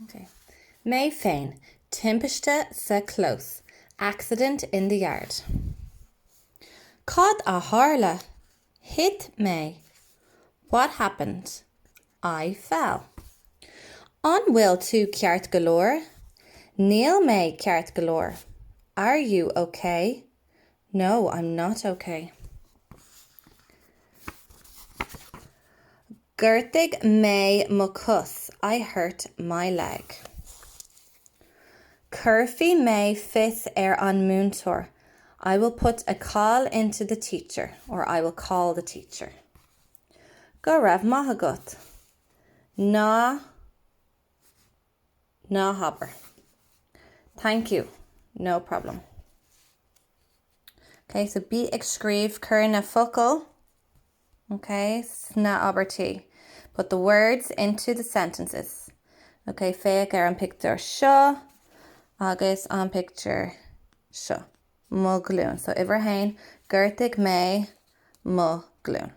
Okay. Mé féin, timpiste sa chlós, accident in the yard. Cad a tharla? Thit mé. What happened? I fell. An bhfuil tú ceart go leor? Níl mé ceart go leor. Are you okay? No, I'm not okay. Ghortaigh mé mo chos, I hurt my leg. Cuirfidh mé fios ar an múinteoir, I will put a call into the teacher or I will call the teacher. Go raibh maith agat. Ná ná habair. Thank you. No problem. Ok, so bí ag scríobh, cuir na focail, ok, sna abairtí. Put the words into the sentences. Ok, féach ar an pictiúr seo agus an pictiúr seo. Mo ghlúin. So uimhir a haon, Ghortaigh mé mo ghlúin.